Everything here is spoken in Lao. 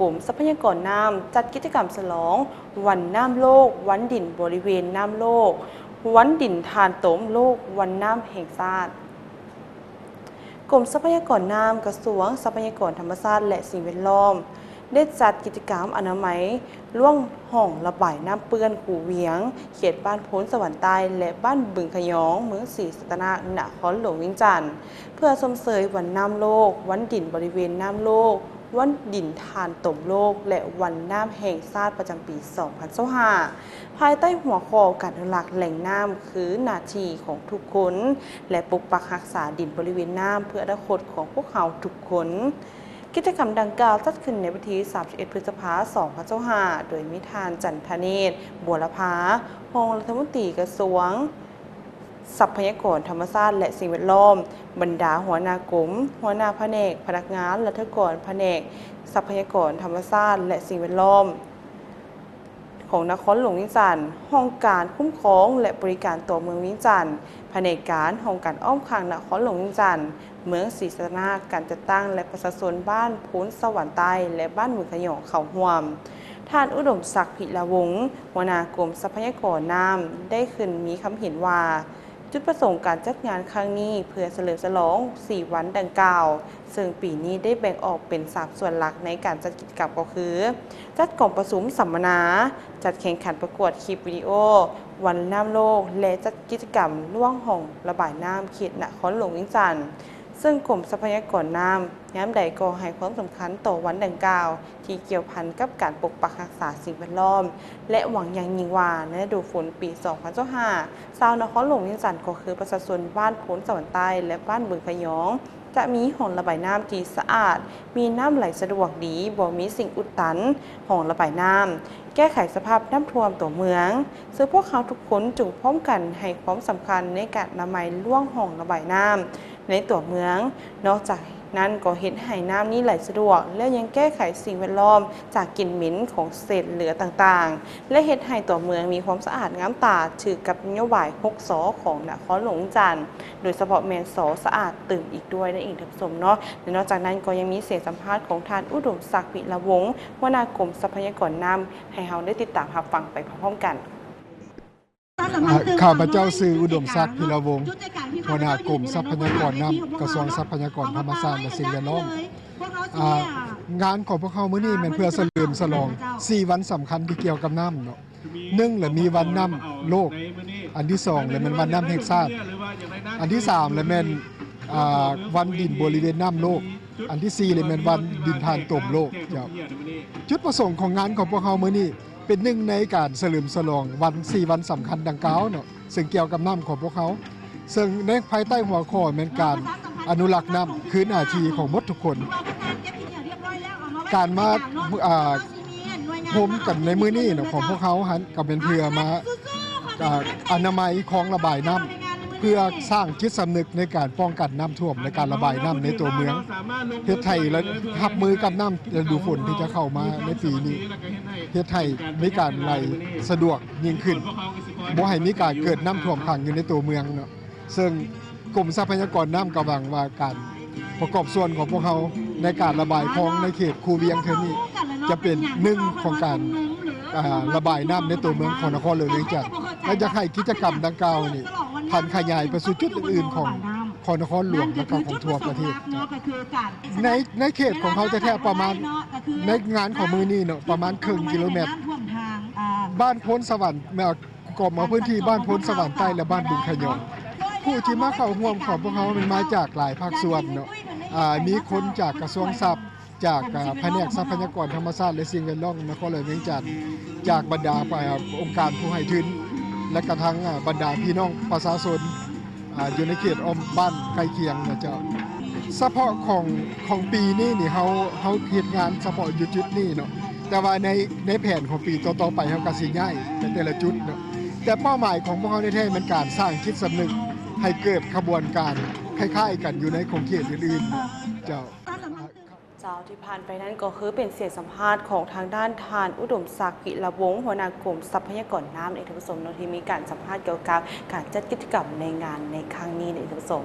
ກົມຊັບພະຍາກອນນ້ຳ ຈັດກິດຈະກຳສະຫຼອງວັນນ້ຳໂລກ, ວັນດິນບໍລິເວນນ້ຳໂລກ, ວັນດິນຖ່ານຕົມໂລກ, ວັນນ້ຳແຫ່ງຊາດ. ກົມຊັບພະຍາກອນນ້ຳ ກະຊວງຊັບພະຍາກອນທຳມະຊາດ ແລະ ສິ່ງແວດລ້ອມ ໄດ້ຈັດກິດຈະກຳອະນາໄມລ້ວງຮ່ອງລະບາຍນ້ຳເປື້ອນຄູວຽງ, ເຂດບ້ານໂພນສະຫວັນໃຕ້ ແລະ ບ້ານບຶງຂະຫຍອງ, ເມືອງສີສັດຕະນາກ, ນະຄອນຫຼວງວຽງຈັນ, ເພື່ອຊົມເຊີຍວັນນ້ຳໂລກ, ວັນດິນບໍລິເວນນ້ຳໂລກ, ວັນດິນຖ່ານຕົມໂລກ ແລະ ວັນນ້ຳແຫ່ງຊາດປະຈຳປີສອງພັນຊາວຫ້າ ພາຍໃຕ້ຫົວຂໍ້ການອະນຸລັກແຫຼ່ງນ້ຳຄືໜ້າທີ່ຂອງທຸກຄົນ ແລະ ປົກປັກຮັກສາດິນບໍລິເວນນ້ຳເພື່ອອະນາຄົດຂອງພວກເຮົາທຸກຄົນ. ກິດຈະກຳດັ່ງກ່າວຈັດຂຶ້ນໃນວັນທີສາມສິບເອັດ ພຶດສະພາ ສອງພັນຊາວຫ້າ ໂດຍມີທ່ານ ຈັນທະເນດ ບົວລະພາ ຮອງລັດຖະມົນຕີກະຊວງ ຊັບພະຍາກອນທຳມະຊາດ ແລະ ສິ່ງແວດລ້ອມ, ບັນດາຫົວໜ້າກົມ, ຫົວໜ້າພະແນກ, ພະນັກງານລັດຖະກອນພະແນກຊັບພະຍາກອນທຳມະຊາດ ແລະ ສິ່ງແວດລ້ອມ ຂອງນະຄອນຫຼວງວຽງຈັນ, ຫ້ອງການຄຸ້ມຄອງ ແລະ ບໍລິການຕົວເມືອງວຽງຈັນ, ພະແນກການຫ້ອງການອ້ອມຂ້າງນະຄອນຫຼວງວຽງຈັນ, ເມືອງສີສັດຕະນາກ, ການຈັດຕັ້ງ ແລະ ປະຊາຊົນບ້ານໂພນສະຫວັນໃຕ້ ແລະ ບ້ານບຶງຂະຫຍອງເຂົ້າຮ່ວມ. ທ່ານ ອຸດົມສັກ ພິລະວົງ ຫົວໜ້າກົມຊັບພະຍາກອນນ້ຳ ໄດ້ຂຶ້ນມີຄຳເຫັນວ່າ ຈຸດປະສົງການຈັດງານຄັ້ງນີ້ເພື່ອສະເຫຼີມສະຫຼອງສີ່ວັນດັ່ງກ່າວ, ເຊິ່ງປີນີ້ໄດ້ແບ່ງອອກເປັນສາມສ່ວນຫຼັກໃນການຈັດກິດຈະກຳກໍຄື ຈັດກອງປະຊຸມສຳມະນາ, ຈັດແຂ່ງຂັນປະກວດຄລິບວິດີໂອວັນນ້ຳໂລກ ແລະ ຈັດກິດຈະກຳລ້ວງຮ່ອງລະບາຍນ້ຳເຂດນະຄອນຫຼວງວຽງຈັນ. ເຊິ່ງກົມຊັບພະຍາກອນນ້ຳຍາມໃດກໍໃຫ້ຄວາມສຳຄັນຕໍ່ວັນດັ່ງກ່າວ ທີ່ກ່ຽວພັນກັບການປົກປັກຮັກສາສິ່ງແວດລ້ອມ ແລະ ຫວັງຢ່າງຍິ່ງວ່າໃນລະດູຝົນປີສອງພັນຊາວຫ້າ ຊາວນະຄອນຫຼວງວຽງຈັນ ກໍຄືປະຊາຊົນບ້ານໂພນສະຫວັນໃຕ້ ແລະ ບ້ານບຶງຂະຫຍອງ ຈະມີຮ່ອງລະບາຍນ້ຳທີ່ສະອາດ, ມີນ້ຳໄຫຼສະດວກດີ, ບໍ່ມີສິ່ງອຸດຕັນຮ່ອງລະບາຍນ້ຳ, ແກ້ໄຂສະພາບນ້ຳຖ້ວມຕົວເມືອງ. ເຊິ່ງພວກເຮົາທຸກຄົນຈົ່ງພ້ອມກັນໃຫ້ຄວາມສຳຄັນໃນການອະນາໄມລ້ວງຮ່ອງລະບາຍນ້ຳໃນຕົວເມືອງ. ນອກຈາກນັ້ນກໍເຮັດໃຫ້ນ້ຳນີ້ໄຫຼສະດວກ ແລະ ຍັງແກ້ໄຂສິ່ງແວດລ້ອມຈາກກິ່ນເໝັນຂອງເສດເຫຼືອຕ່າງໆ ແລະ ເຮັດໃຫ້ຕົວເມືອງມີຄວາມສະອາດງາມຕາ ຖືກກັບນະໂຍບາຍຫົກ ສ ຂອງນະຄອນຫຼວງວຽງຈັນ, ໂດຍສະເພາະແມ່ນ ສ ສະອາດຕື່ມອີກດ້ວຍນັ້ນເອງທ່ານຜູ້ຊົມເນາະ. ແລະ ນອກຈາກນັ້ນກໍຍັງມີສຽງສຳພາດຂອງທ່ານ ອຸດົມສັກ ວິລະວົງ ຫົວໜ້າກົມຊັບພະຍາກອນນ້ຳ ໃຫ້ເຮົາໄດ້ຕິດຕາມຮັບຟັງໄປພ້ອມໆກັນ. ອ່າ ຂ້າພະເຈົ້າຊື່ ອຸດົມສັກ ພິລະວົງ ຫົວໜ້າກົມຊັບພະຍາກອນນ້ຳ ກະຊວງຊັບພະຍາກອນທຳມະຊາດ ແລະ ສິ່ງແວດລ້ອມ. ອ່າ ງານຂອງພວກເຮົາມື້ນີ້ແມ່ນເພື່ອສະເຫຼີມສະຫຼອງສີ່ວັນສຳຄັນທີ່ກ່ຽວກັບນ້ຳເນາະ. ໜຶ່ງລະມີວັນນ້ຳໂລກ, ອັນທີສອງລະແມ່ນວັນນ້ຳແຫ່ງຊາດ, ອັນທີສາມລະແມ່ນ ອ່າ ວັນດິນບໍລິເວນນ້ຳໂລກ, ອັນທີສີ່ລະແມ່ນວັນດິນຖ່ານຕົມໂລກເຈົ້າ. ຈຸດປະສົງຂອງງານຂອງພວກເຮົາມື້ນີ້ ເປັນໜຶ່ງໃນການສະເຫຼີມສະຫຼອງວັນ ສີ່ວັນສຳຄັນດັ່ງກ່າວເນາະ ເຊິ່ງກ່ຽວກັບນ້ຳຂອງພວກເຮົາ, ເຊິ່ງໃນພາຍໃຕ້ຫົວຂໍ້ແມ່ນການອະນຸລັກນ້ຳຄືໜ້າທີ່ຂອງໝົດທຸກຄົນ. ການມາ ອ່າ ໂຮມກັນໃນມື້ນີ້ເນາະ ຂອງພວກເຮົາຫັ້ນ ກໍແມ່ນເພື່ອມາ ອ່າ ອະນາໄມຄອງລະບາຍນ້ຳ ເພື່ອສ້າງຈິດສຳນຶກໃນການປ້ອງກັນນ້ຳຖ້ວມ ແລະ ການລະບາຍນ້ຳໃນຕົວເມືອງ, ເຮັດໃຫ້ ລະ ຮັບມືກັບນ້ຳລະດູຝົນທີ່ຈະເຂົ້າມາໃນປີນີ້, ເຮັດໃຫ້ມີການໄຫຼສະດວກຍິ່ງຂຶ້ນ, ບໍ່ໃຫ້ມີການເກີດນ້ຳຖ້ວມຂັງຢູ່ໃນຕົວເມືອງເນາະ. ເຊິ່ງກົມຊັບພະຍາກອນນ້ຳກໍຫວັງວ່າການປະກອບສ່ວນຂອງພວກເຮົາໃນການລະບາຍຄອງໃນເຂດຄູວຽງເທື່ອນີ້ ຈະເປັນໜຶ່ງຂອງການ ອ່າ ລະບາຍນ້ຳໃນຕົວເມືອງຂອງນະຄອນຫຼວງວຽງຈັນ ແລະ ຢາກໃຫ້ກິດຈະກຳດັ່ງກ່າວນີ້ຜັນຂະຫຍາຍໄປສູ່ຈຸດອື່ນໆຂອງ ຂອງນະຄອນຫຼວງ ແລະ ກໍຂອງທົ່ວປະເທດ. ໃນ ໃນເຂດຂອງເຮົາແທ້ໆ ປະມານ ໃນງານຂອງມື້ນີ້ເນາະ ປະມານເຄິ່ງກິໂລແມັດ ບ້ານໂພນສະຫວັນ ກໍມາພື້ນທີ່ບ້ານໂພນສະຫວັນໃຕ້ ແລະ ບ້ານບຶງຂະຫຍອງ. ຜູ້ທີ່ມາເຂົ້າຮ່ວມຂອງພວກເຮົາແມ່ນມາຈາກຫຼາຍພາກສ່ວນເນາະ ອ່າ ມີຄົນຈາກກະຊວງຊັບ ຈາກ ອ່າ ພະແນກຊັບພະຍາກອນທຳມະຊາດ ແລະ ສິ່ງແວດລ້ອມນະຄອນຫຼວງວຽງຈັນ, ຈາກບັນດາ ອ່າ ອົງການຜູ້ໃຫ້ທຶນ ແລະ ກະທັງ ອ່າ ບັນດາພີ່ນ້ອງປະຊາຊົນ ອ່າ ຢູ່ໃນເຂດອ້ອມບ້ານໃກ້ຄຽງນະເຈົ້າ. ສະເພາະຂອງ ຂອງປີນີ້ນີ້ ເຮົາ ເຮົາເຮັດງານສະເພາະຢູ່ຈຸດນີ້ເນາະ, ແຕ່ວ່າໃນ ໃນແຜນຂອງປີຕໍ່ໆໄປ ເຮົາກະຊິຍ້າຍໄປແຕ່ລະຈຸດເນາະ. ແຕ່ເປົ້າໝາຍຂອງພວກເຮົາແທ້ໆ ແມ່ນການສ້າງຈິດສຳນຶກໃຫ້ເກີດຂະບວນການຄ້າຍໆກັນຢູ່ໃນຂົງເຂດອື່ນໆເນາະເຈົ້າ. ເຈົ້າ ທີ່ຜ່ານໄປນັ້ນກໍຄືເປັນສຽງສຳພາດຂອງທາງດ້ານທ່ານ ອຸດົມສັກ ພິລະວົງ ຫົວໜ້າກົມຊັບພະຍາກອນນ້ຳ ເອກະປະສົມເນາະ ທີ່ມີການສຳພາດກ່ຽວກັບການຈັດກິດຈະກຳໃນງານໃນຄັ້ງນີ້ເອກະປະສົມ.